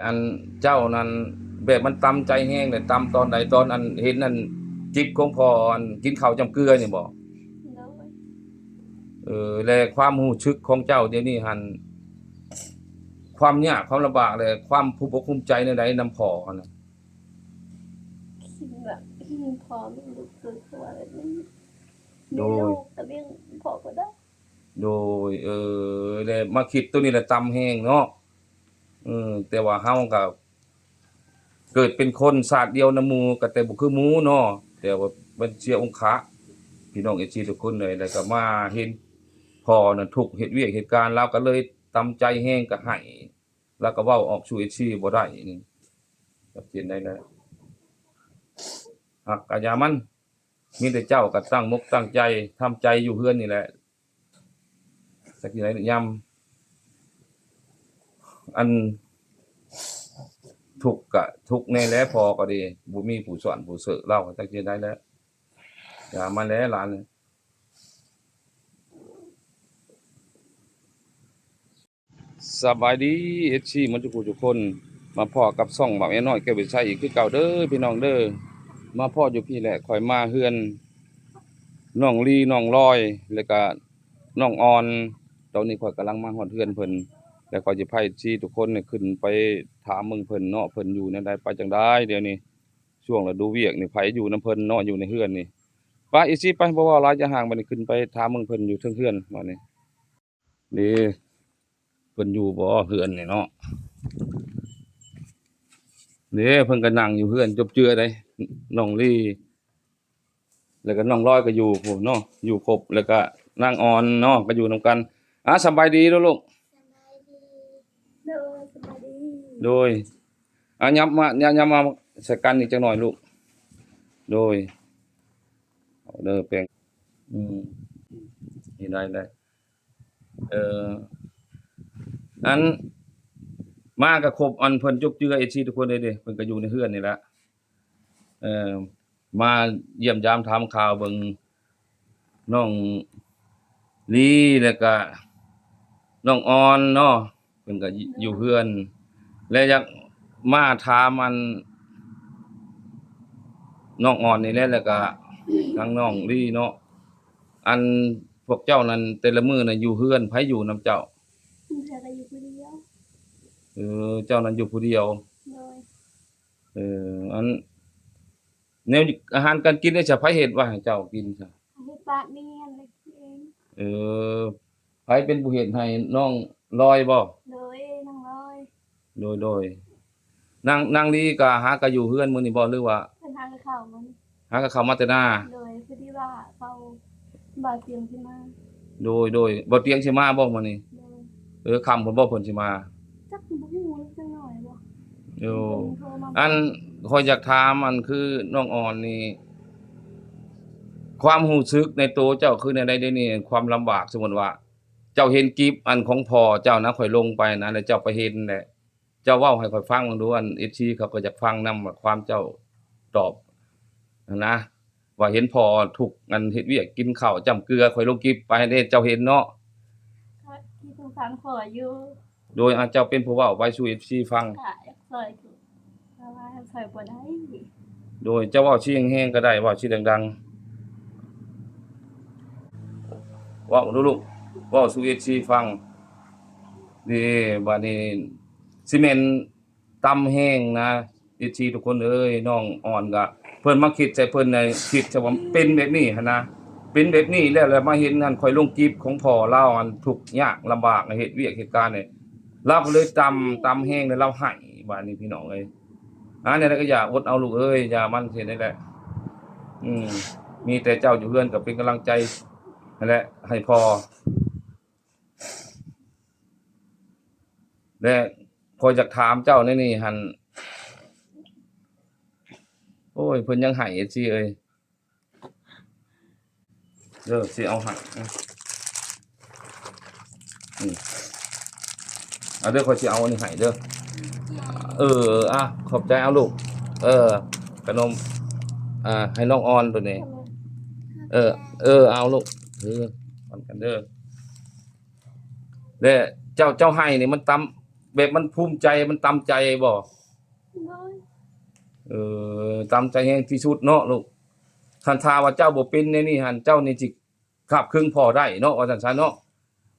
ອັນເຈົ້ານັ້ນແບບມັນຕຳໃຈແຮງ ແລ້ວຕຳຕອນໃດ? ຕອນອັນເຫັນອັນຈິບຂອງພໍ່ ອັນກິນເຂົ້າຈ້ຳເກືອນີ້ບໍ? ໂດຍ. ເອີ ແລະ ຄວາມຮູ້ສຶກຂອງເຈົ້າດຽວນີ້ຫັ້ນ ຄວາມຍາກຄວາມລຳບາກ ແລະ ຄວາມພູມອົກພູມໃຈແນວໃດນຳພໍ່ຫັ້ນນະ? ຄິດວ່າ ພໍ່ມີລູກເກີດ ເພາະວ່າແບບນີ້ ໂດຍ ມີລູກກໍລ້ຽງພໍ່ບໍ່ໄດ້. ໂດຍ ເອີ ແລະ ມາຄິດໂຕນີ້ລະຕຳແຮງເນາະ. ເອີ ແຕ່ວ່າເຮົາກໍເກີດເປັນຄົນຊາດດຽວນຳໝູ່ ກໍແຕ່ບໍ່ຄືໝູ່ເນາະ ແຕ່ວ່າມັນເສຍອົງຄະ ພີ່ນ້ອງເອັຟຊີທຸກຄົນເອີຍ. ແລ້ວກໍມາເຫັນພໍ່ນັ້ນທຸກເຮັດວຽກເຮັດການ ລາວກໍເລີຍຕຳໃຈແຮງ ກໍໄຫ້ ລາວກໍເວົ້າອອກສູ່ເອັຟຊີບໍ່ໄດ້ນີ້ ຈັກເຮັດໃດແລ້ວ. ຮັກກໍຢ່າມັນ ມີແຕ່ເຈົ້າກໍຕັ້ງມົກຕັ້ງໃຈ ທຳໃຈຢູ່ເຮືອນນີ້ແຫຼະ ຈັກຊິໄດ້ຍາມ ອັນທຸກກະທຸກແດ່ແຫຼະ ພໍ່ກໍດີ ບໍ່ມີຜູ້ສອນຜູ້ເສີລາວ ຈັກຊິໄດ້ແລ້ວ ຢ່າມາແຫຼະຫຼານ. ສະບາຍດີ ເອັຟຊີ ໝົດທຸກຜູ້ທຸກຄົນ ມາພໍ້ກັບຊ່ອງບ່າວແອນ້ອຍແກ້ວວິໄຊອີກຄືເກົ່າເດີພີ່ນ້ອງເດີ. ມາພໍ້ຢູ່ພີ້ແຫຼະ ຂ້ອຍມາເຮືອນນ້ອງລີ ນ້ອງລອຍ ແລ້ວກະນ້ອງອອນ. ຕອນນີ້ຂ້ອຍກຳລັງມາຮອດເຮືອນເພິ່ນ ແລ້ວຂ້ອຍຊິພາເອັຟຊີທຸກຄົນຂຶ້ນໄປຖາມເບິ່ງເພິ່ນເນາະ ເພິ່ນຢູ່ແນວໃດ ໄປຈັ່ງໃດດຽວນີ້. ຊ່ວງລະດູວຽກນີ້ ໃຜຢູ່ນຳເພິ່ນເນາະ ຢູ່ໃນເຮືອນນີ້. ໄປ ເອັຟຊີ ໄປ ບໍ່ເວົ້າຫຼາຍ ຢ່າຫ່າງ ບາດນີ້ຂຶ້ນໄປຖາມເບິ່ງເພິ່ນຢູ່ເທິງເຮືອນບາດນີ້. ເດ້ ເພິ່ນຢູ່ບໍ່ເຮືອນນີ້ເນາະ? ເດ້ ເພິ່ນກໍນັ່ງຢູ່ເຮືອນຈົບເຈືອໃດ໋ ນ້ອງລີ ແລ້ວກໍນ້ອງລອຍກໍຢູ່ພຸ້ນເນາະ ຢູ່ຄົບ ແລ້ວກໍນາງອອນເນາະ ກໍຢູ່ນຳກັນ. ອາ ສະບາຍດີເດີ້ລູກ. ສະບາຍດີ. ໂດຍ ສະບາຍດີ. ໂດຍ. ອາ ຫຍັບມາ ຫຍັບ ຫຍັບມາໃສ່ກັນອີກຈັກໜ້ອຍລູກ. ໂດຍ. ເອົາເດີແປງ ອືມ ນີ້ໄດ້ແລ້ວ. ເອີ ອັນ ມາກໍຄົບ ອັນ ເພິ່ນຈົບເຈືອ ເອັຟຊີ ທຸກຄົນເລີຍເດ້ ເພິ່ນກໍຢູ່ໃນເຮືອນນີ້ແຫຼະ. ເອີ ມາຢ້ຽມຢາມຖາມຂ່າວເບິ່ງນ້ອງລີ ແລ້ວກະນ້ອງອອນເນາະ ເພິ່ນກໍຢູ່ເຮືອນ ແລະ ຢາກມາຖາມ ອັນ ນ້ອງອອນນີ້ແຫຼະ ແລ້ວກະທາງນ້ອງລີເນາະ. ອັນ ພວກເຈົ້ານັ້ນ ແຕ່ລະມື້ນັ້ນຢູ່ເຮືອນ ໃຜຢູ່ນຳເຈົ້າ? ບາງເທື່ອກໍຢູ່ຜູ້ດຽວ. ເອີ ເຈົ້ານັ້ນຢູ່ຜູ້ດຽວ. ໂດຍ. ເອີ ອັນ ແນວອາຫານການກິນເດ ໃຜເຮັດໄວ້ໃຫ້ເຈົ້າກິນຊະ? ເຮັດບາດນີ້ຫັ້ນແຫຼະກິນເອງ. ເອີ ໃຜເປັນຜູ້ເຮັດໃຫ້ ນ້ອງລອຍບໍ? ໂດຍ ນ້ອງລອຍ. ໂດຍ ໂດຍ. ນາງ ນາງລີກໍຫາກໍຢູ່ເຮືອນມື້ນີ້ບໍ ຫຼືວ່າ? ເພິ່ນຫາກໍເຂົ້າມື້ນີ້. ຫາກໍເຂົ້າມາແຕ່ນາ. ໂດຍ ພໍດີວ່າເຂົາ ບ່າວຕຽງຊິມາ. ໂດຍ ໂດຍ. ບ່າວຕຽງຊິມາບໍມື້ນີ້? ໂດຍ. ເອີ ຄ່ຳພຸ້ນບໍເພິ່ນຊິມາ? ຈັກ ບໍ່ຮູ້ ຈັກໜ້ອຍບໍ. ໂອ້ ເພິ່ນໂທມາ. ອັນ ຂ້ອຍຢາກຖາມ ອັນ ຄືນ້ອງອອນນີ້ ຄວາມຮູ້ສຶກໃນໂຕເຈົ້າຄືແນວໃດດຽວນີ້? ຄວາມລຳບາກ ສົມມຸດວ່າ ເຈົ້າເຫັນກິບ ອັນ ຂອງພໍ່ເຈົ້ານະ ຂ້ອຍລົງໄປນະ ແລ້ວເຈົ້າໄປເຫັນແຫຼະ ເຈົ້າເວົ້າໃຫ້ຂ້ອຍຟັງເບິ່ງດູ ອັນ ເອັຟຊີ ເຂົາກໍຢາກຟັງນຳ ວ່າຄວາມເຈົ້າຕອບຫັ້ນນະ ວ່າເຫັນພໍ່ທຸກ ອັນ ເຮັດວຽກກິນເຂົ້າຈ້ຳເກືອ ຂ້ອຍລົງກິບໄປເດ້ ເຈົ້າເຫັນເນາະ. ກໍຄິດສົງສານພໍ່ຢູ່. ໂດຍ ອາ ເຈົ້າເປັນຜູ້ເວົ້າໄປສູ່ ເອັຟຊີ ຟັງ. ກໍຢາກຊ່ອຍ ແຕ່ວ່າຊ່ອຍບໍ່ໄດ້. ໂດຍ ເຈົ້າເວົ້າສຽງແຮງກໍໄດ້ ເວົ້າສຽງດັງໆ ເວົ້າດູລູກ ເວົ້າສູ່ ເອັຟຊີ ຟັງ. ນີ້ ບາດນີ້ຊິແມ່ນຕຳແຮງນະ ເອັຟຊີ ທຸກຄົນເອີຍ. ນ້ອງອອນກະ ເພິ່ນມາຄິດໃສ່ເພິ່ນໃນ ຄິດໃສ່ວ່າເປັນແບບນີ້ຫັ້ນນະ ເປັນແບບນີ້ແລ້ວ ແລ້ວມາເຫັນຫັ້ນ ຂ້ອຍລົງກິບຂອງພໍ່ລາວ ອັນ ທຸກຍາກລຳບາກ ເຮັດວຽກເຮັດການນີ້ ລາວກໍເລີຍຕຳ ຕຳແຮງ ແລ້ວລາວໄຫ້. ບາດນີ້ພີ່ນ້ອງເອີຍ ອາ ແນວໃດກໍຢ່າ ອົດເອົາລູກເອີຍ ຢ່າ ມັນເຮັດໄດ້ແຫຼະ. ອືມ ມີແຕ່ເຈົ້າຢູ່ເຮືອນກໍເປັນກຳລັງໃຈຫັ້ນແຫຼະໃຫ້ພໍ່. ແລະ ຂ້ອຍຢາກຖາມເຈົ້າແນວນີ້ຫັ້ນ ໂອ້ຍ ເພິ່ນຍັງໄຫ້ ເອັຟຊີ ເອີຍ ເດີ ຊິເອົາໃຫ້ ອາ ອືມ ເອົາເດີ ຂ້ອຍຊິເອົາອັນນີ້ໃຫ້ເດີ. ເອີ ອາ ຂອບໃຈ ເອົາລູກ ເອີ ຂະໜົມ ອາ ໃຫ້ນ້ອງອອນໂຕນີ້ ເອີ ເອີ ເອົາລູກ ເອີ ປັນກັນເດີ. ແລະ ເຈົ້າ ເຈົ້າໄຫ້ນີ້ມັນຕຳ ແບບມັນພູມໃຈ ມັນຕຳໃຈບໍ່? ໂດຍ ເອີ ຕຳໃຈແຮງທີ່ສຸດເນາະລູກ. ຄັນຖ້າວ່າເຈົ້າບໍ່ເປັນແນວນີ້ຫັ້ນ ເຈົ້ານີ້ຊິຄາບເຄິ່ງພໍ່ໄດ້ເນາະ ວ່າຊັ້ນຊະເນາະ.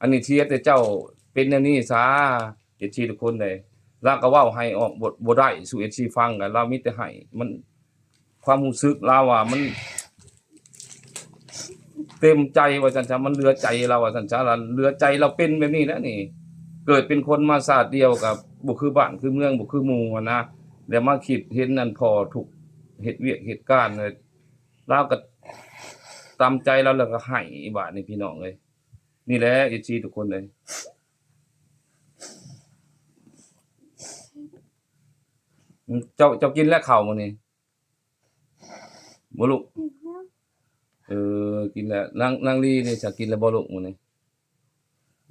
ອັນນີ້ເສຍແຕ່ເຈົ້າເປັນແນວນີ້ຊະ ເອັຟຊີທຸກຄົນເດ້. ລາວກໍເວົ້າໃຫ້ອອກ ບໍ່ ບໍ່ໄດ້ສູ່ເອັຟຊີຟັງ ກໍລາວມີແຕ່ໃຫ້ ມັນ ຄວາມຮູ້ສຶກລາວວ່າມັນເຕັມໃຈວ່າຊັ້ນຊະ ມັນເຫຼືອໃຈລາວວ່າຊັ້ນຊະ ລະເຫຼືອໃຈລາວເປັນແບບນີ້ແຫຼະນີ້. ເກີດເປັນຄົນມາຊາດດຽວກໍບໍ່ຄືບ້ານຄືເມືອງ ບໍ່ຄືໝູ່ຫັ້ນນະ ແລ້ວມາຄິດເຫັນອັນພໍ່ທຸກ ເຮັດວຽກເຮັດການ ລາວກໍຕຳໃຈລາວ ແລ້ວກໍໃຫ້ບາດນີ້ພີ່ນ້ອງເອີຍ. ນີ້ແຫຼະເອັຟຊີທຸກຄົນເອີຍ. ເຈົ້າ ເຈົ້າກິນແລ້ວເຂົ້າມື້ນີ້? ບໍ່ລູກ? ກິນແລ້ວ ເອີ ກິນແລ້ວ. ນາງ ນາງລີເດ ຈະກິນແລ້ວບໍ່ລູກມື້ນີ້?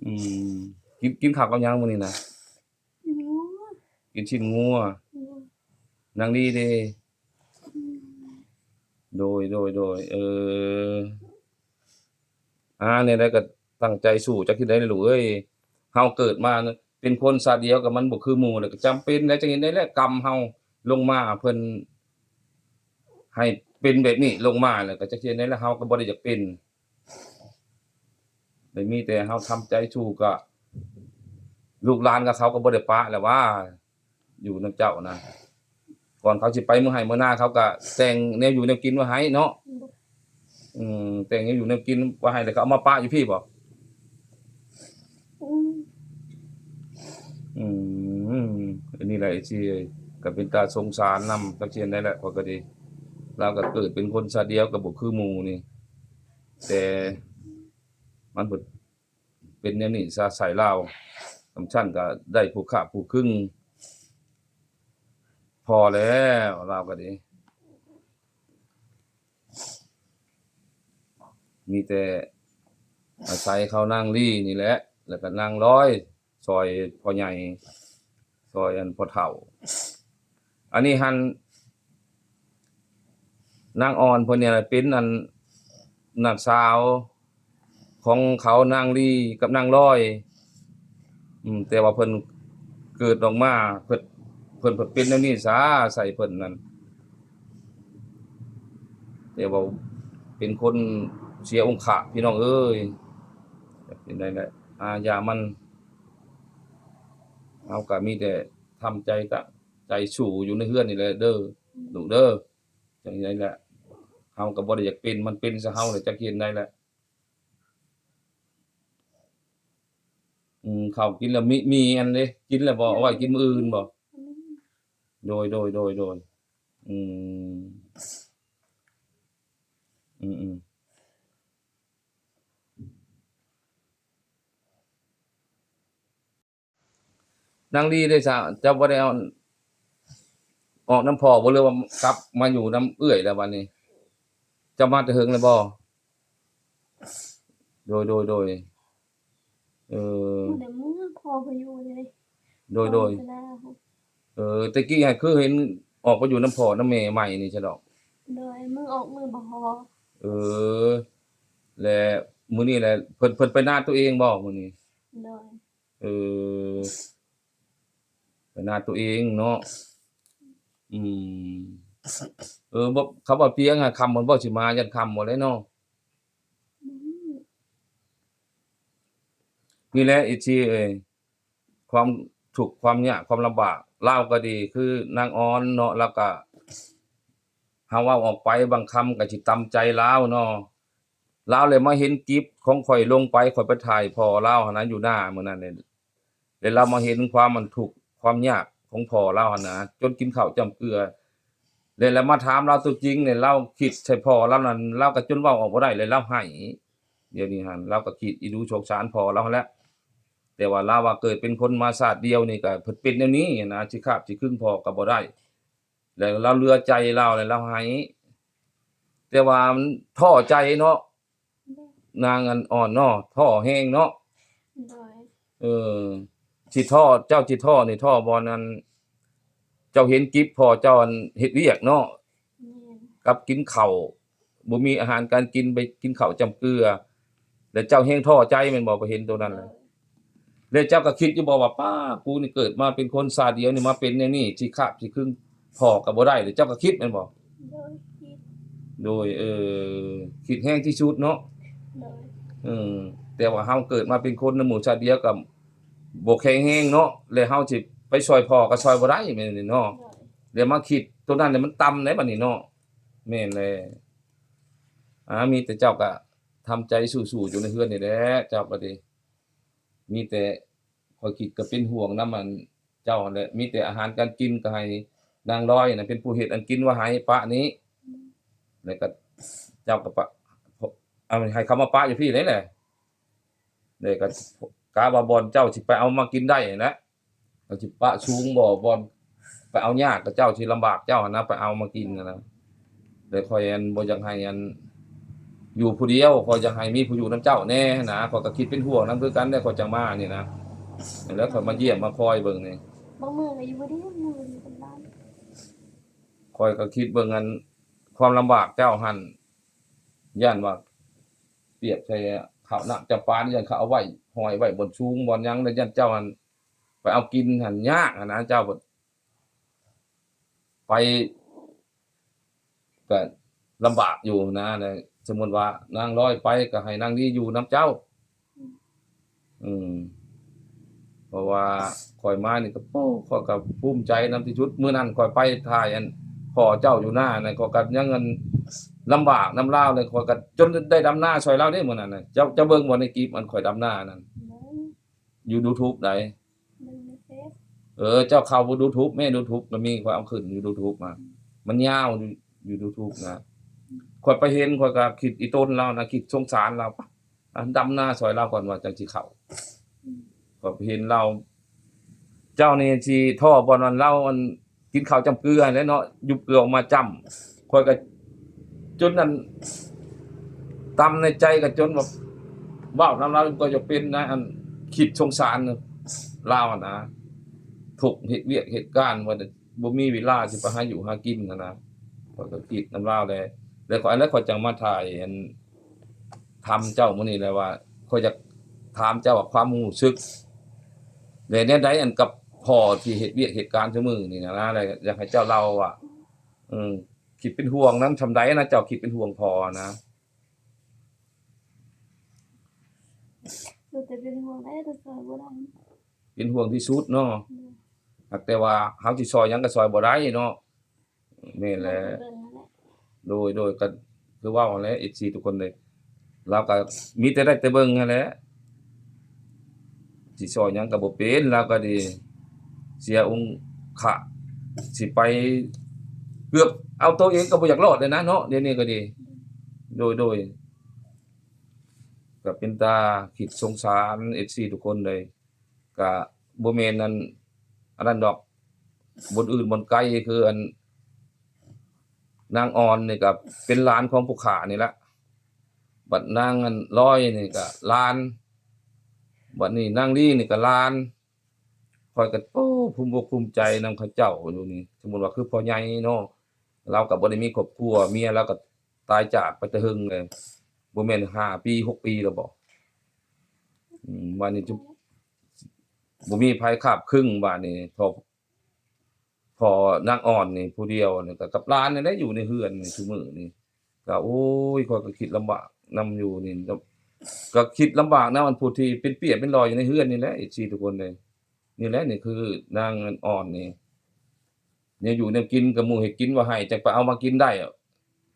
ອືມ ກິນ ກິນເຂົ້າກັບຫຍັງມື້ນີ້ນະ? ງົວ ກິນຊີ້ນງົວ. ອືມ ນາງລີເດ? ອືມ ໂດຍ ໂດຍ ໂດຍ ເອີ ອ່າ ແນວໃດກໍຕັ້ງໃຈສູ້ ຈັກເຮັດໃດລູກເອີຍ. ເຮົາເກີດມາເປັນຄົນຊາດດຽວກັບມັນບໍ່ຄືໝູ່ ແລ້ວກໍຈຳເປັນແຫຼະ ຈັ່ງເຮັດໃດແຫຼະ ກຳເຮົາລົງມາ ເພິ່ນໃຫ້ເປັນແບບນີ້ລົງມາ ແລ້ວກໍຈັກເຮັດໃດແຫຼະ ເຮົາກໍບໍ່ໄດ້ຢາກເປັນ. ໄດ້ມີແຕ່ເຮົາທຳໃຈສູ້ ກໍລູກຫຼານກໍເຂົາກໍບໍ່ໄດ້ປະແລ້ວຫວາ ຢູ່ນຳເຈົ້ານະ. ກ່ອນເຂົາຊິໄປເມືອໄຮ່ເມືອນາ ເຂົາກໍແຕ່ງແນວຢູ່ແນວກິນໄວ້ໃຫ້ເນາະ. ອືມ ແຕ່ງແນວຢູ່ແນວກິນໄວ້ໃຫ້ ແລ້ວກໍເອົາມາປະຢູ່ພີ້ບໍ? ອືມ ອືມ ອັນນີ້ແຫຼະ ເອັຟຊີເອີຍ ກໍເປັນຕາສົງສານນຳ ຈັກຊິເຮັດໃດແຫຼະ ຂ້ອຍກໍດີ. ລາວກໍເກີດເປັນຄົນຊາດດຽວ ກໍບໍ່ຄືໝູ່ນີ້ ແຕ່ມັນເປັນ ເປັນແນວນີ້ຊະ ໃສ່ລາວ ຄັນຊັ້ນກໍໄດ້ຜູ້ຄາບຜູ້ຄຶງພໍແລ້ວ ລາວກໍດີ. ມີແຕ່ອາໄສເຂົານາງລີນີ້ແຫຼະ ແລ້ວກໍນາງລອຍ ຊ່ອຍພໍ່ໃຫຍ່ ຊ່ອຍອັນພໍ່ເຖົ້າ. ອັນນີ້ຫັ້ນ ນາງອ່ອນເພິ່ນນີ້ແຫຼະເປັນອັນ ນ້າສາວຂອງເຂົານາງລີກັບນາງລອຍ. ອືມ ແຕ່ວ່າເພິ່ນເກີດອອກມາ ເພິ່ນ ເພິ່ນ ເພິ່ນເປັນແນວນີ້ຊະ ໃສ່ເພິ່ນນັ້ນ ແຕ່ວ່າເປັນຄົນເສຍອົງຄະ ພີ່ນ້ອງເອີຍ. ເປັນໄດ້ແຫຼະ ອາ ຢ່າມັນ ເຮົາກໍມີແຕ່ທຳໃຈ ຕະ ໃຈສູ້ຢູ່ໃນເຮືອນນີ້ແຫຼະເດີ ລູກເດີ. ຈັ່ງໃດແຫຼະ ເຮົາກໍບໍ່ໄດ້ຢາກເປັນ ມັນເປັນຊະເຮົາແຫຼະ ຈັກເຮັດໃດແຫຼະ. ອືມ ເຂົ້າກິນແລ້ວ ມີ ມີອັນເດ ກິນແລ້ວບໍ່? ເອົາໄວ້ກິນມື້ອື່ນບໍ່? ໂດຍ ໂດຍ ໂດຍ ໂດຍ. ອືມ ອືມ ອືມ. ນາງລີເດຊະ ເຈົ້າບໍ່ໄດ້ເອົາ ອອກນຳພໍ່ບໍ່ ຫຼືວ່າກັບມາຢູ່ນຳເອື້ອຍແລ້ວບັດນີ້? ເຈົ້າມາແຕ່ເຫິງແລ້ວບໍ່? ໂດຍ ໂດຍ ໂດຍ ເອີ ບໍ່ໄດ້ເມືອ ພໍ່ບໍ່ຢູ່ເດ. ໂດຍ ໂດຍ ພໍ່ຢູ່ນາ. ເອີ ແຕ່ກີ້ຫັ້ນຄືເຫັນອອກໄປຢູ່ນຳພໍ່ນຳແມ່ໃໝ່ນີ້ຊະດອກ. ໂດຍ ມື້ອອກມື້ບໍ່ພໍ. ເອີ ແລະມື້ນີ້ແຫຼະ ເພິ່ນ ເພິ່ນໄປນາຕົວເອງບໍ່ມື້ນີ້? ໂດຍ. ເອີ ໄປນາຕົວເອງເນາະ. ອືມ ເອີ ບໍ່ ເຂົາວ່າພຽງຫາຄ່ຳ ມັນບໍ່ຊິມາ ຢ້ານຄ່ຳບໍ່ແລ້ວເນາະ. ອືມ ນີ້ແຫຼະ ເອັຟຊີເອີຍ ຄວາມທຸກຄວາມຍາກຄວາມລຳບາກ ລາວກໍດີ ຄືນາງອອນເນາະ ລາວກໍ ເຮົາເວົ້າອອກໄປບາງຄຳກໍຊິຕຳໃຈລາວເນາະ. ລາວແຫຼະມາເຫັນກິບຂອງຂ້ອຍລົງໄປ ຂ້ອຍໄປຖ່າຍພໍ່ລາວຫັ້ນນະ ຢູ່ນາມື້ນັ້ນເດ ແລະລາວມາເຫັນຄວາມອັນທຸກຄວາມຍາກຂອງພໍ່ລາວຫັ້ນນະ ຈົນກິນເຂົ້າຈ້ຳເກືອ ແລະ ແລະມາຖາມລາວຕົວຈິງນີ້ ລາວຄິດໃສ່ພໍ່ລາວນັ້ນ ລາວກໍຈົນເວົ້າອອກບໍ່ໄດ້ ແລະລາວໄຫ້. ດຽວນີ້ຫັ້ນລາວກໍຄິດອີດູສົງສານພໍ່ລາວຫັ້ນແຫຼະ ແຕ່ວ່າລາວວ່າເກີດເປັນຄົນມາຊາດດຽວນີ້ກໍເປັນແນວນີ້ນະ ຊິຄາບຊິຄຶງພໍ່ກໍບໍ່ໄດ້ ແລ້ວລາວເຫຼືອໃຈລາວ ແລ້ວລາວໃຫ້ ແຕ່ວ່າມັນທໍ້ໃຈເນາະ ນາງອັນອ່ອນເນາະ ທໍ້ແຮງເນາະ. ໂດຍ. ເອີ ຊິທໍ້ ເຈົ້າຊິທໍ້ນີ້ ທໍ້ບ່ອນອັນ ເຈົ້າເຫັນກິບພໍ່ເຈົ້າອັນເຮັດວຽກເນາະ ແມ່ນ ກັບກິນເຂົ້າ ບໍ່ມີອາຫານການກິນ ໄປກິນເຂົ້າຈ້ຳເກືອ ແລ້ວເຈົ້າແຮງທໍ້ໃຈແມ່ນບໍ່ ໄປເຫັນໂຕນັ້ນແຫຼະ. ໂດຍ. ແລ້ວເຈົ້າກໍຄິດຢູ່ບໍ່ວ່າ ປ້າ ກູນີ້ເກີດມາເປັນຄົນຊາດດຽວນີ້ ມາເປັນແນວນີ້ ຊິຄາບຊິຄຶງພໍ່ກໍບໍ່ໄດ້ ແລ້ວເຈົ້າກໍຄິດແມ່ນບໍ່? ໂດຍ ຄິດ ໂດຍ ເອີ ຄິດແຮງທີ່ສຸດເນາະ. ໂດຍ ເອີ ແຕ່ວ່າເຮົາເກີດມາເປັນຄົນນຳໝູ່ຊາດດຽວກໍບໍ່ແຂງແຮງເນາະ ແລ້ວເຮົາຊິໄປຊ່ອຍພໍ່ກໍຊ່ອຍບໍ່ໄດ້ແມ່ນເນາະ. ໂດຍ ແລ້ວມາຄິດໂຕນັ້ນແຫຼະ ມັນຕ່ຳເດ້ບັດນີ້ເນາະ. ແມ່ນແຫຼະ ອາ ມີແຕ່ເຈົ້າກໍທຳໃຈສູ້ໆຢູ່ໃນເຮືອນນີ້ແຫຼະ ເຈົ້າກໍດີ. ມີແຕ່ຂ້ອຍຄິດກໍເປັນຫ່ວງນຳອັນເຈົ້າຫັ້ນແຫຼະ ມີແຕ່ອາຫານການກິນກໍໃຫ້ນາງລອຍນະເປັນຜູ້ເຮັດອັນກິນໄວ້ໃຫ້ປະນີ້ ແລ້ວກໍເຈົ້າກໍປະ ເອົາໃຫ້ເຂົາມາປະຢູ່ພີ້ເລີຍແຫຼະ ແລ້ວກໍກະວ່າບ່ອນເຈົ້າຊິໄປເອົາມາກິນໄດ້ຫັ້ນແຫຼະ ກໍຊິປະສູງບໍ່ ບ່ອນໄປເອົາຍາກ ກໍເຈົ້າຊິລຳບາກເຈົ້າຫັ້ນນະ ໄປເອົາມາກິນຫັ້ນນະ. ແຕ່ຂ້ອຍ ອັນ ບໍ່ຢາກໃຫ້ ອັນ ຢູ່ຜູ້ດຽວ ຂ້ອຍຢາກໃຫ້ມີຜູ້ຢູ່ນຳເຈົ້າແດ່ຫັ້ນນະ ຂ້ອຍກໍຄິດເປັນຫ່ວງນຳຄືກັນແຫຼະ ຂ້ອຍຈັ່ງມານີ້ນະ ແລ້ວຂ້ອຍມາຢ້ຽມມາຄອຍເບິ່ງນີ້. ບາງມື້ກໍຢູ່ຜູ້ດຽວ ບາງມື້ກໍຢູ່ກັບຫຼານ. ຂ້ອຍກໍຄິດເບິ່ງ ອັນ ຄວາມລຳບາກເຈົ້າຫັ້ນ ຢ້ານວ່າປຽບໃສ່ເຂົ້ານ້ຳຈຳປານີ້ ຢ້ານເຂົາເອົາໄວ້ ຫ້ອຍໄວ້ບ່ອນສູງບ່ອນຫຍັງ ແລ້ວຢ້ານເຈົ້າຫັ້ນໄປເອົາກິນຫັ້ນຍາກຫັ້ນນະ ເຈົ້າ ໄປກໍລຳບາກຢູ່ນະ. ແລະ ສົມມຸດວ່ານາງລອຍໄປ ກໍໃຫ້ນາງລີຢູ່ນຳເຈົ້າ. ອືມ ເພາະວ່າຂ້ອຍມານີ້ກໍ ໂອ້ ຂ້ອຍກໍພູມໃຈນຳທີ່ສຸດ. ມື້ນັ້ນຂ້ອຍໄປຖ່າຍ ອັນ ພໍ່ເຈົ້າຢູ່ນານັ້ນ ຂ້ອຍກໍຍັງ ອັນ ລຳບາກນຳລາວເລີຍ ຂ້ອຍກໍຈົນໄດ້ດຳນາຊ່ອຍລາວເດ້ມື້ນັ້ນນະ. ເຈົ້າ ເຈົ້າເບິ່ງບໍ່ໃນກິບ ອັນ ຂ້ອຍດຳນານັ້ນ? ເບິ່ງ ຢູ່ຢູທູບໃດ? ເບິ່ງໃນເຟສ. ເອີ ເຈົ້າເຂົ້າຢູທູບແມ້ ຢູທູບກໍມີ ຂ້ອຍເອົາຂຶ້ນຢູ່ຢູທູບມາ ມັນຍາວຢູ່ ຢູທູບນະ. ຂ້ອຍໄປເຫັນ ຂ້ອຍກໍຄິດອີ່ຕົນລາວນະ ຄິດສົງສານລາວ ປະ ດຳນາຊ່ອຍລາວກ່ອນວ່າຈັ່ງຊິເຂົ້າ. ຂ້ອຍໄປເຫັນລາວ ເຈົ້ານີ້ຊິທໍ້ບ່ອນວ່າລາວ ອັນ ກິນເຂົ້າຈ້ຳເກືອຫັ້ນແຫຼະເນາະ ຢຸບເກືອອອກມາຈ້ຳ. ຂ້ອຍກໍຈົນ ອັນ ຕ່ຳໃນໃຈ ກໍຈົນວ່າເວົ້ານຳລາວກໍຢາກເປັນນະ ອັນ ຄິດສົງສານລາວຫັ້ນນະ ທຸກເຮັດວຽກເຮັດການ ວ່າບໍ່ມີເວລາຊິໄປຫາຢູ່ຫາກິນຫັ້ນນະ. ຂ້ອຍກໍຄິດນຳລາວແຫຼະ ແລ້ວຂ້ອຍ ແລ້ວຂ້ອຍຈັ່ງມາຖ່າຍ ອັນ ຖາມເຈົ້າມື້ນີ້ແຫຼະວ່າ ຂ້ອຍຢາກຖາມເຈົ້າວ່າຄວາມຮູ້ສຶກແນວໃດ ອັນ ກັບພໍ່ທີ່ເຮັດວຽກເຮັດການຊຸມື້ນີ້ນະ ແລະ ຢາກໃຫ້ເຈົ້າເລົ່າວ່າ ເອີ ຄິດເປັນຫ່ວງນຳຊ່ຳໃດນະ ເຈົ້າຄິດເປັນຫ່ວງພໍ່ນະ? ສຸດແຕ່ເປັນຫ່ວງແຫຼະ ແຕ່ຊ່ອຍບໍ່ໄດ້ ເປັນຫ່ວງທີ່ສຸດເນາະ. ໂດຍ ຫາກແຕ່ວ່າເຮົາຊິຊ່ອຍຫຍັງກໍຊ່ອຍບໍ່ໄດ້ເນາະ. ແມ່ນແຫຼະ ເບິ່ງຫັ້ນແຫຼະ. ໂດຍ ໂດຍ ກໍຄືເວົ້າຫັ້ນແຫຼະ ເອັຟຊີທຸກຄົນເດ້ ລາວກໍມີແຕ່ໄດ້ແຕ່ເບິ່ງຫັ້ນແຫຼະ ຊິຊ່ອຍຫຍັງກໍບໍ່ເປັນ ລາວກໍດີ ເສຍອົງຄະ ຊິໄປ ເກືອບເອົາໂຕເອງກໍບໍ່ຢາກລອດແລ້ວນະເນາະ ດຽວນີ້ກໍດີ. ໂດຍ ໂດຍ ກໍເປັນຕາຄິດສົງສານ ເອັຟຊີທຸກຄົນເດ້. ກະບໍ່ແມ່ນອັນ ອັນນັ້ນດອກ ບ່ອນອື່ນບ່ອນໄກ ຄືອັນ ນາງອ່ອນນີ້ກະເປັນຫຼານຂອງຜູ້ຂ້ານີ້ລະ ບັດນາງອັນລອຍນີ້ກະຫຼານ ບັດນີ້ນາງລີນີ້ກະຫຼານ. ຂ້ອຍກະ ໂອ້ ພູມອົກພູມໃຈນຳເຂົາເຈົ້າຢູ່ນີ້. ສົມມຸດວ່າຄືພໍ່ໃຫຍ່ເນາະ ລາວກະບໍ່ໄດ້ມີຄອບຄົວ ເມຍລາວກະ ຕາຍຈາກໄປແຕ່ເຫິງແລ້ວ ບໍ່ແມ່ນຫ້າປີຫົກປີແລ້ວບໍ? ອືມ ບາດນີ້ຈຸ ບໍ່ມີໃຜຄາບຄຶງ ບາດນີ້ພໍ່ ພໍ່ນາງອ່ອນນີ້ຜູ້ດຽວນີ້ ກໍກັບຫຼານນີ້ແຫຼະ ຢູ່ໃນເຮືອນນີ້ຊຸມື້ນີ້ ກໍ ໂອ້ຍ ຂ້ອຍກໍຄິດລຳບາກນຳຢູ່ນີ້ ກໍຄິດລຳບາກນຳອັນຜູ້ທີ່ເປັນເປ້ຍເປັນຫຼອຍຢູ່ໃນເຮືອນນີ້ແຫຼະ ເອັຟຊີທຸກຄົນເດ້. ນີ້ແຫຼະ ນີ້ຄືນາງອ່ອນນີ້ ແນວຢູ່ແນວກິນກໍໝູ່ເຮັດກິນໄວ້ໃຫ້ ຈັກໄປເອົາມາກິນໄດ້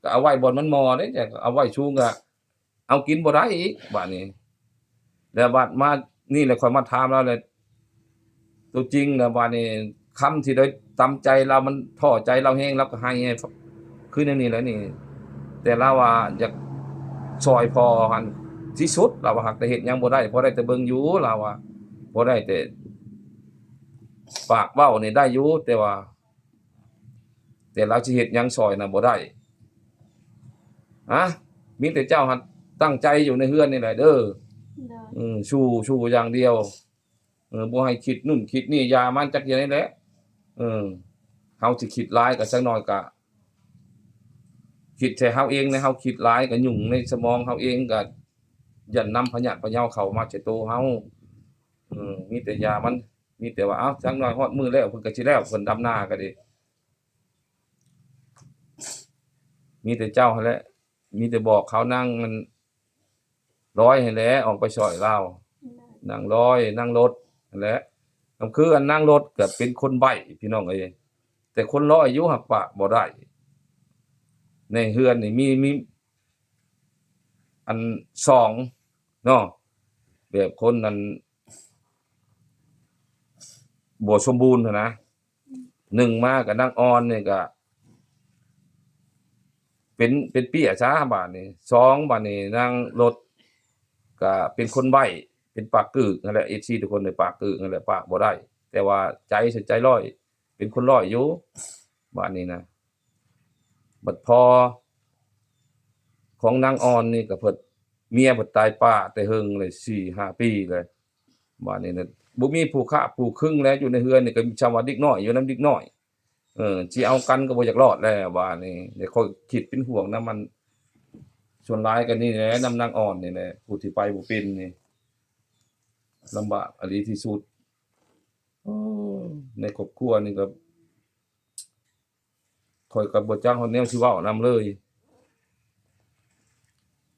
ກໍເອົາໄວ້ບ່ອນມັນໝໍ້ເດ້ ຈັກເອົາໄວ້ສູງກໍເອົາກິນບໍ່ໄດ້ອີກບາດນີ້. ແລ້ວບາດມານີ້ແຫຼະ ຂ້ອຍມາຖາມລາວແລ້ວ ຕົວຈິງແລ້ວບາດນີ້ ຄຳທີ່ໄດ້ຕຳໃຈລາວ ມັນທໍ້ໃຈລາວແຮງ ລາວກໍໄຫ້ ຄືແນວນີ້ແຫຼະນີ້. ແຕ່ລາວວ່າຢາກຊ່ອຍພໍ່ຫັ້ນທີ່ສຸດ ລາວວ່າ ຫາກແຕ່ເຮັດຫຍັງບໍ່ໄດ້ ພໍໄດ້ແຕ່ເບິ່ງຢູ່ ລາວວ່າ ພໍໄດ້ແຕ່ ປາກເວົ້ານີ້ໄດ້ຢູ່ ແຕ່ວ່າ ແຕ່ລາວຊິເຮັດຫຍັງຊ່ອຍນະບໍ່ໄດ້. ຮະ ມີແຕ່ເຈົ້າຫັ້ນຕັ້ງໃຈຢູ່ໃນເຮືອນນີ້ແຫຼະເດີ. ໂດຍ ອືມ ສູ້ ສູ້ຢ່າງດຽວ ເອີ ບໍ່ໃຫ້ຄິດນັ້ນຄິດນີ້ ຢ່າມັນຈັກຢ່າງນີ້ແຫຼະ. ເອີ ເຮົາຊິຄິດຫຼາຍກໍ ຈັກໜ້ອຍກໍຄິດໃສ່ເຮົາເອງ ແລະ ເຮົາຄິດຫຼາຍກໍຫຍຸ້ງໃນສະໝອງເຮົາເອງ ກໍຢ້ານນຳພະຍາດພະເຍົາເຂົ້າມາໃສ່ໂຕເຮົາ. ເອີ ມີແຕ່ຢ່າມັນ ມີແຕ່ວ່າ ເອົ້າ ຈັກໜ້ອຍຮອດມື້ແລ້ວ ເພິ່ນກໍຊິແລ້ວ ເພິ່ນດຳນາກໍດີ ມີແຕ່ເຈົ້າຫັ້ນແຫຼະ ມີແຕ່ບອກເຂົານາງ ອັນ ລອຍຫັ້ນແຫຼະ ອອກໄປຊ່ອຍລາວ ນາງລອຍ ນາງລົດຫັ້ນແຫຼະ ກໍຄື ອັນ ນາງລົດກໍເປັນຄົນໃບ້ ພີ່ນ້ອງເອີຍ ແຕ່ຄົນລອຍຢູ່ ຫາກປາກບໍ່ໄດ້ ໃນເຮືອນນີ້ມີ ມີ ອັນ ສອງເນາະ ແບບຄົນ ອັນ ບໍ່ສົມບູນຫັ້ນນະ ໜຶ່ງມາກໍນາງອ່ອນນີ້ກໍເປັນ ເປັນເປ້ຍຊະ ບາດນີ້ ສອງ ບາດນີ້ນາງລົດກໍເປັນຄົນໃບ້ ເປັນປາກກືກຫັ້ນແຫຼະ ເອັຟຊີ ທຸກຄົນ ເປັນປາກກືກຫັ້ນແຫຼະ ປາກບໍ່ໄດ້ ແຕ່ວ່າໃຈໃຈລອຍ ເປັນຄົນລອຍຢູ່ ບາດນີ້ນະ ບັດພໍ່ຂອງນາງອ່ອນນີ້ກໍເພິ່ນ ເມຍເພິ່ນຕາຍປ້າແຕ່ເຫິງແລ້ວ ສີ່ຫ້າປີແລ້ວ ບາດນີ້ນະ ບໍ່ມີຜູ້ຄາບຜູ້ຄຶງແລ້ວ ຢູ່ໃນເຮືອນນີ້ກໍຊ່ຳວ່າເດັກນ້ອຍ ຢູ່ນຳເດັກນ້ອຍ ເອີ ຊິເອົາກັນກໍບໍ່ຢາກລອດແລ້ວ ບາດນີ້ ແລ້ວຂ້ອຍຄິດເປັນຫ່ວງນຳ ອັນ ສ່ວນຫຼາຍກໍນີ້ແຫຼະ ນຳນາງອ່ອນນີ້ແຫຼະ ຜູ້ທີ່ໄປບໍ່ເປັນນີ້ ລຳບາກອີ່ຫຼີທີ່ສຸດ ໂອ້ ໃນຄອບຄົວນີ້ກໍ ຂ້ອຍກໍບໍ່ຈັກຮອດແນວຊິເວົ້ານຳເລີຍ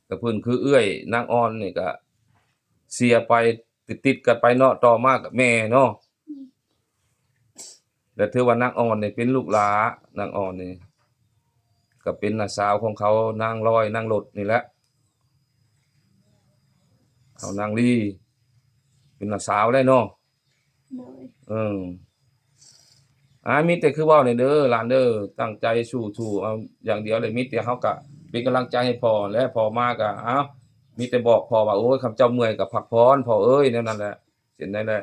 ກໍເພິ່ນຄືເອື້ອຍນາງອ່ອນນີ້ກໍເສຍໄປ ຕິດໆກັນໄປເນາະ ຕໍ່ມາກໍແມ່ເນາະ ແລະ ຖືວ່ານາງອ່ອນນີ້ເປັນລູກຫຼ້າ ນາງອ່ອນນີ້ກໍເປັນນ້າສາວຂອງເຂົາ ນາງລອຍ ນາງລົດນີ້ແຫຼະ ເອົານາງລີ ເປັນນ້າສາວແຫຼະເນາະ ໂດຍ ເອີ ອ່າ ມີແຕ່ຄືເວົ້ານີ້ເດີຫຼານເດີ ຕັ້ງໃຈສູ້ໆເອົາຢ່າງດຽວເລີຍ ມີແຕ່ເຮົາກະເປັນກຳລັງໃຈໃຫ້ພໍ່ແຫຼະ ພໍ່ມາກະ ເອົ້າ ມີແຕ່ບອກພໍ່ວ່າ ໂອ້ຍ ຄັນເຈົ້າເມື່ອຍກະພັກຜ່ອນພໍ່ເອີຍ ແນວນັ້ນແຫຼະ ເຊັ່ນໃດແຫຼະ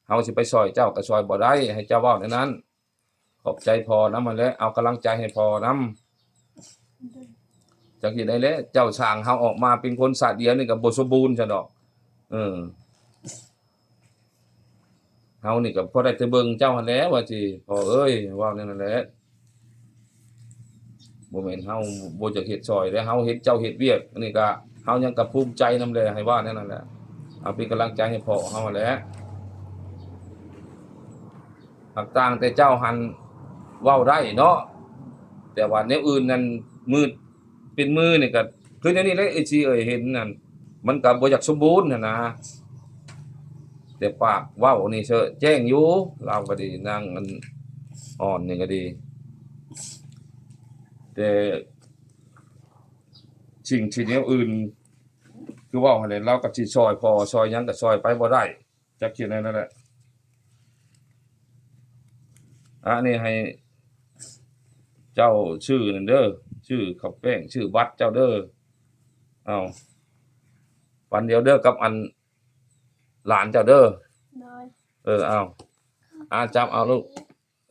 ເຮົາຊິໄປຊ່ອຍເຈົ້າກະຊ່ອຍບໍ່ໄດ້ ໃຫ້ເຈົ້າເວົ້າແນວນັ້ນ ຂອບໃຈພໍ່ນຳຫັ້ນແຫຼະ ເອົາກຳລັງໃຈໃຫ້ພໍ່ນຳ ຈັກເຮັດໃດແຫຼະ ເຈົ້າສ້າງເຮົາອອກມາເປັນຄົນຊາດດຽວນີ້ກໍບໍ່ສົມບູນຊັ້ນດອກ ເອີ ເຮົານີ້ກໍພໍໄດ້ແຕ່ເບິ່ງເຈົ້າຫັ້ນແຫຼະ ວ່າຊິ ພໍ່ເອີຍ ເວົ້າແນວນັ້ນແຫຼະ ບໍ່ແມ່ນເຮົາບໍ່ຢາກເຮັດຊ່ອຍເດ້ ເຮົາເຫັນເຈົ້າເຮັດວຽກ ອັນນີ້ກໍເຮົາຍັງກໍພູມໃຈນຳແຫຼະ ໃຫ້ເວົ້າແນວນັ້ນແຫຼະ ເອົາເປັນກຳລັງໃຈໃຫ້ພໍ່ເຮົາຫັ້ນແຫຼະ. ຫາກຕ່າງແຕ່ເຈົ້າຫັ້ນເວົ້າໄດ້ເນາະ ແຕ່ວ່າແນວອື່ນນັ້ນ ມືເປັນມືນີ້ກໍຄືແນວນີ້ແຫຼະ ເອຊີເອີຍ ເຫັນນັ້ນ ມັນກໍບໍ່ຢາກສົມບູນຫັ້ນນະ ແຕ່ປາກເວົ້ານີ້ເຊີແຈ້ງຢູ່ ລາວກໍດີ ນາງອັນອ່ອນນີ້ກໍດີ ແຕ່ສິ່ງທີ່ແນວອື່ນ ຄືເວົ້າຫັ້ນແຫຼະ ລາວກໍຊິຊ່ອຍພໍ່ຊ່ອຍຫຍັງກໍຊ່ອຍໄປບໍ່ໄດ້ ຈັກຊິແນວນັ້ນແຫຼະ ອັນນີ້ໃຫ້ເຈົ້າຊື້ນັ້ນເດີ ຊື້ເຂົ້າແປ້ງ ຊື້ບັດເຈົ້າເດີ ເອົາ ປັນດຽວເດີກັບອັນຫຼານເຈົ້າເດີ ໂດຍ ເອີ ເອົາ ອ່າ ຈັບເອົາລູກ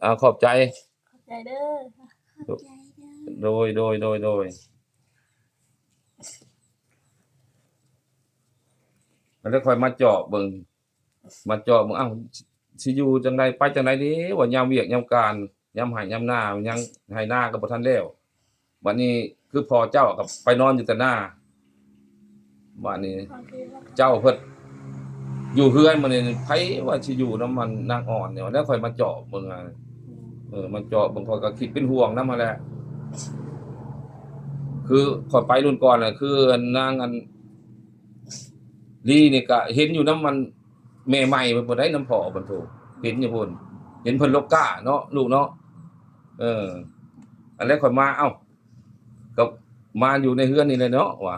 ເອົາ ຂອບໃຈ ຂອບໃຈເດີ ໂດຍ ໂດຍ ໂດຍ ໂດຍ ແລ້ວຄ່ອຍມາເຈາະເບິ່ງ ມາເຈາະເບິ່ງ ອ້າວ ຊິຢູ່ຈັ່ງໃດ ໄປຈັ່ງໃດດີ ວ່າຍາມວຽກຍາມການ ຍາມໄຮ່ຍາມນາ ຍັງໄຮ່ນາກໍບໍ່ທັນແລ້ວ ບັດນີ້ຄືພໍ່ເຈົ້າກໍໄປນອນຢູ່ແຕ່ນາ ບາດນີ້ເຈົ້າເພິ່ນຢູ່ເຮືອນ ບາດນີ້ໃຜວ່າຊິຢູ່ນຳມັນນາງອ່ອນນີ້ ແລ້ວຂ້ອຍມາເຈາະເບິ່ງ ເອີ ມາເຈາະເບິ່ງ ຂ້ອຍກໍຄິດເປັນຫ່ວງນຳຫັ້ນແຫຼະ ຄືຂ້ອຍໄປລຸ້ນກ່ອນນະ ຄືນາງອັນລີນີ້ກໍເຫັນຢູ່ນຳມັນ ແມ່ໃໝ່ເພິ່ນບໍ່ໄດ້ນຳພໍ່ເພິ່ນໂທ ເຫັນຢູ່ພຸ້ນ ເຫັນເພິ່ນລົກກ້າເນາະ ລູກເນາະ ເອີ ອັນແລກຂ້ອຍມາ ເອົ້າ ກໍມາຢູ່ໃນເຮືອນນີ້ແຫຼະເນາະ ວ່າ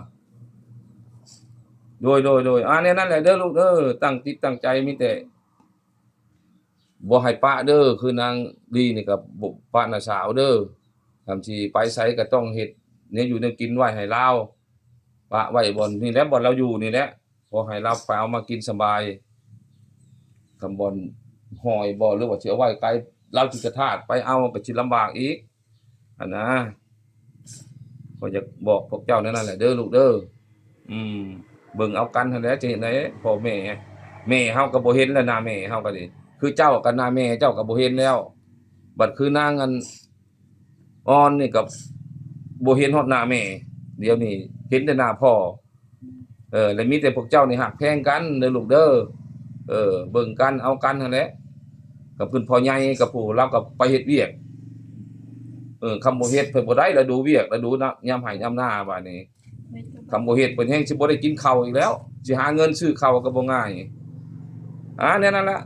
ໂດຍ ໂດຍ ໂດຍ ອ່າ ແນວນັ້ນແຫຼະເດີລູກເດີ ຕັ້ງຈິດຕັ້ງໃຈ ມີແຕ່ບໍ່ໃຫ້ປະເດີ ຄືນາງລີນີ້ກໍບໍ່ປະນ້າສາວເດີ ຄັນຊິໄປໃສກໍຕ້ອງເຮັດແນວຢູ່ແນວກິນໄວ້ໃຫ້ລາວ ປະໄວ້ບ່ອນນີ້ແຫຼະ ບ່ອນລາວຢູ່ນີ້ແຫຼະ ພໍໃຫ້ລາວໄປເອົາມາກິນສະບາຍ ຄຳບ່ອນຫອຍບໍ່ ຫຼືວ່າຊິເອົາໄວ້ໄກ ລາວຊິກະທາດໄປເອົາ ກໍຊິລຳບາກອີກ ຫັ້ນນະ ຂ້ອຍຢາກບອກພວກເຈົ້າແນວນັ້ນແຫຼະເດີລູກເດີ ອືມ ເບິ່ງເອົາກັນຫັ້ນແຫຼະ ຈະເຮັດໃດ ພໍ່ແມ່ ແມ່ເຮົາກໍບໍ່ເຫັນແລ້ວ ໜ້າແມ່ເຮົາກໍດີ ຄືເຈົ້າກັບໜ້າແມ່ເຈົ້າກໍບໍ່ເຫັນແລ້ວ ບັດຄືນາງອັນ ອ່ອນນີ້ກໍບໍ່ເຫັນຮອດໜ້າແມ່ ດຽວນີ້ເຫັນແຕ່ໜ້າພໍ່ ເອີ ແລະມີແຕ່ພວກເຈົ້ານີ້ຮັກແພງກັນເດີລູກເດີ ເອີ ເບິ່ງກັນເອົາກັນຫັ້ນແຫຼະ. ກັບເພິ່ນພໍ່ໃຫຍ່ກັບຜູ້ລາວກໍໄປເຮັດວຽກ ເອີ ຄຳບໍ່ເຮັດເພິ່ນບໍ່ໄດ້ລະດູວຽກລະດູນະ ຍາມໄຮ່ຍາມນາບາດນີ້. ຄຳບໍ່ເຮັດເພິ່ນແຮງຊິບໍ່ໄດ້ກິນເຂົ້າອີກແລ້ວ ຊິຫາເງິນຊື້ເຂົ້າກໍບໍ່ງ່າຍ. ອາ ແນວນັ້ນລະ